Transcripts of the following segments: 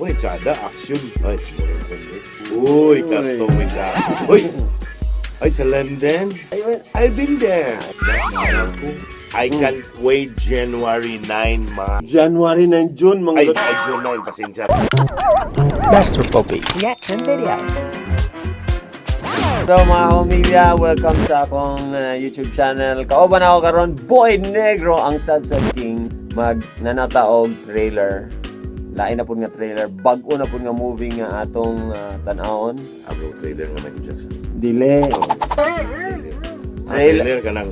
Uy, tsada, action. Ay, murang kundi. Uy, katong may tsada. Uy! Ay, sa London. Ay, well, I've been there. I can't wait January 9, mga. January 9, June, mga Ay, ay, June 9, pasensya. Master Poppies. Reaction video. Hello, mga kapamilya, welcome sa akong YouTube channel. Kauban ako karon, Boy Negro, ang Sad Sad King. Mag nanataog trailer. Lain na pud nga trailer, bag-o na pud nga movie nga atong tan-awon. Abro trailer nga Michael Jackson. Dili. Trailer. Ah, Trailer. trailer ka ng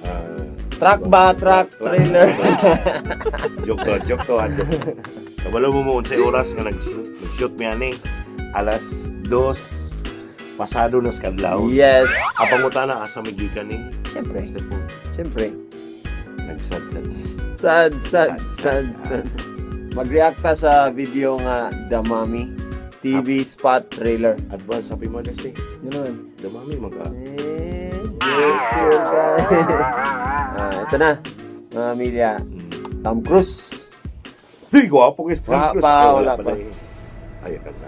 ah, Truck ba? Truck, trailer. Joke to, joke to, ha, joke. Kabalo mo mo unsay oras nga nag-shoot mi ani. Alas 2 pasado na sa kadlawon. Yes. Ang pangutana asa may gikan ni? Siyempre. Basta po, Siyempre. Nagsad-sad. Sad, sad, sad, sad. Mag-react ta sa video nga The Mommy TV spot trailer. Advance Happy Mother's Day. Ganun. Dumami magka. Eh, joke yun, guys. Ah, ito na, mga Amelia. Tom Cruise. Tuy, gwapo kay Tom Wala Cruise. pa, Ay, wala pa. na eh. Ay, akal na.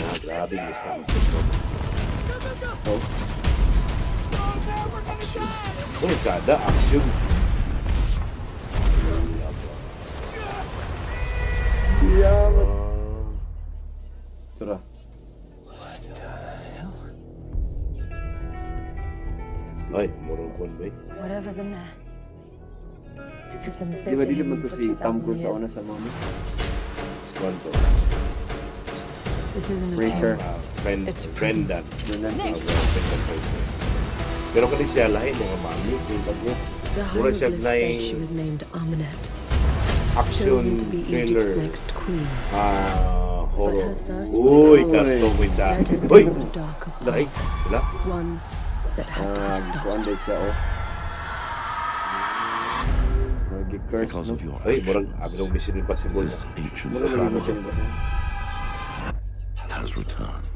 Ah, grabe yung Tom Cruise. Oh. Action. Uy, tsada, action. Yeah, Tura. Ay, murong kon ba eh? Whatever's in there. It's been Di safely ba dili man hidden to for si Tom 2,000 Cruise sa years. una sa Mommy? Si Kwanto. This isn't a Fraser. tomb. Ah, friend, It's a friend prison. that. Ganun. Ah, well, friend and Fraser. Pero kani siya lahi mga mami. The Mura siya hieroglyphs nay said she was named Amunet, action chosen to be thriller. Egypt's next queen. Ah, horror. But her first Uy, Uy. katong may tsada. Led her Uy! down a darker Lahi. path, Wala. one that had to Ah, be stopped. kuan day siya, oh. Murag curse, Because no? of your Ay, murag actions, abi nung Mission Impossible. this ancient Murag maging power Mission Impossible. has returned.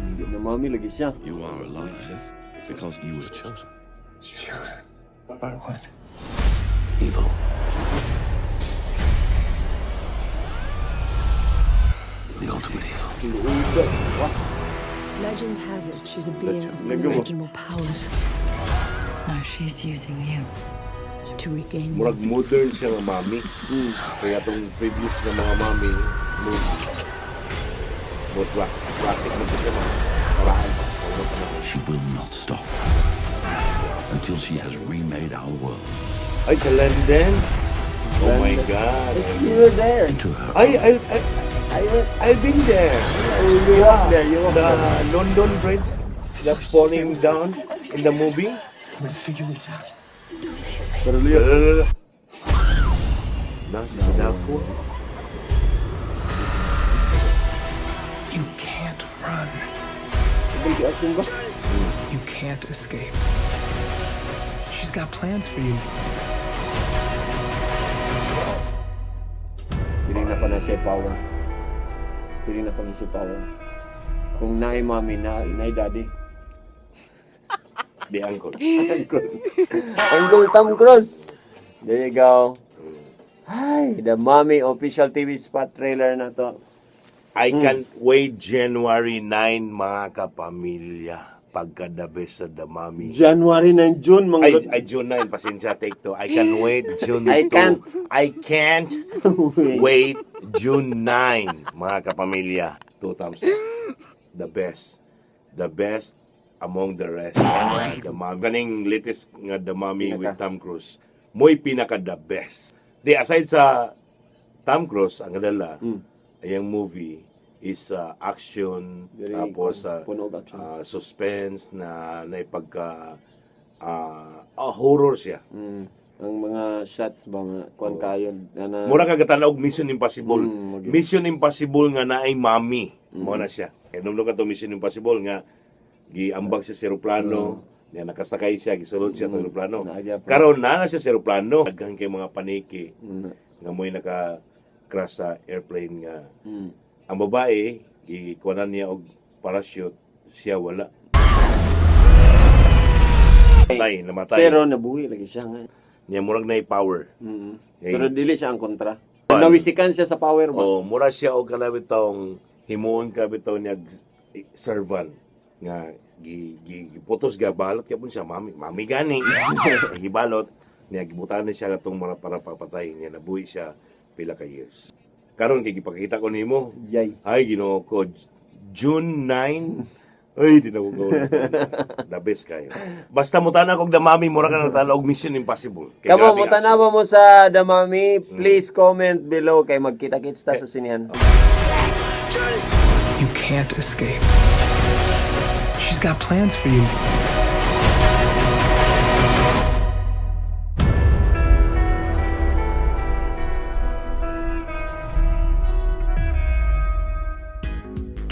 Hindi na Mommy, lagi siya. You are alive because you were chosen. Chosen by what? Evil. The ultimate evil. Legend has it she's a being of Let go. unimaginable powers. Now she's using you to regain them. Murag modern siya nga mami. Kaya itong previous nga mga mami movie. More classic, classic na po siya mga paraan pa sa unang panahon. She will not stop until she has remade our world Ay, sa London? Oh my God. Yes, you were there. into her Ay, I went, I've been there. You walked there, you walked The there. London Bridge that falling down in the movie. I'm gonna figure this out. Pero Leo, Nasa Sadako. You can't run. ibang action ba? You can't escape. She's got plans for you. Piling na ko na siya power. Piling na ko na siya power. Kung naay mommy, na, naay daddy. The uncle. Uncle. Uncle Tom Cruise. There you go. Ay, The Mommy official TV spot trailer na to. I can't wait January 9, mga kapamilya. Pagka the best sa The Mommy. January 9, June, mga Ay, ay, June 9, pasensya, take two. I can wait June 2. I can't. I can't wait June 9, mga kapamilya. Two thumbs up. The best. The best among the rest. The Mommy. Ganing latest nga The Mommy with Pinaka. Tom Cruise. Mo'y pinaka the best. Di, aside sa Tom Cruise, ang dala, ay ang movie is action, Very tapos puno og action. suspense na naipagka horror siya. Ang mga shots ba, mga kuan kayo. Na, na, Mura ka gatanaw og Mission Impossible. Okay. Mission Impossible nga naay mami. Mao na siya. Kay nung ka to Mission Impossible nga giambag siya sa eroplano, niya nakasakay siya, gisulod siya sa eroplano. Naagya pa. Karon na na siya sa eroplano. Daghan kay mga paniki nga mo'y naka crash sa airplane nga. Ang babae Gikuanan niya og parachute, siya wala. Namatay, namatay. Pero nabuhi lagi siya nga. Niya murag na power. Okay. Pero dili siya ang kontra. Nawisikan siya sa power ba? Oh, mura siya og kana bitong himuon ka bitaw niya servant nga gi, gi, giputos ga balot gyapon siya mami mami gani gibalot niya, gibutan ni siya katong mura para papatay niya. Nabuhi siya pila ka years. Karon kay gipakita ko nimo. Yay. Ay, Ginoo ko, June 9. Ay, di na ko gawin. The best kayo. Basta mo tanaw og The Mummy, mura ka na tanaw og Mission Impossible. Kay Kamo, grabe mo ang action. tanawa mo sa The Mummy, please comment below kay magkita-kits ta sa sinihan. You can't escape. She's got plans for you.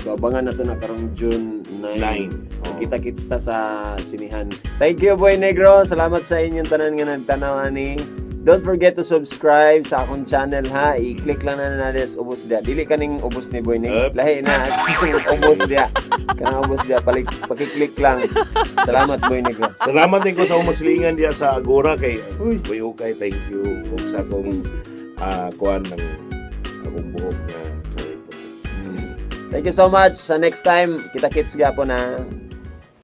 So abangan na to na karong June 9. 9. Oo. Magkita-kits ta sa sinihan. Thank you, Boy Negro. Salamat sa inyong tanan nga nagtanaw ani. Don't forget to subscribe sa akong channel ha. I-click lang na natin sa ubos dia. Dili kaning ubos ni Boy Negro. Up. Lahi na ubos dia. Kanang ubos dia palik paki-click lang. Salamat, Boy Negro. Salamat din ko sa umaslingan diya sa Agora kay Uy. Uy, okay, thank you. Ug sa akong kuan ng akong buhok na Thank you so much. Sa next time, kita-kits gyapon na.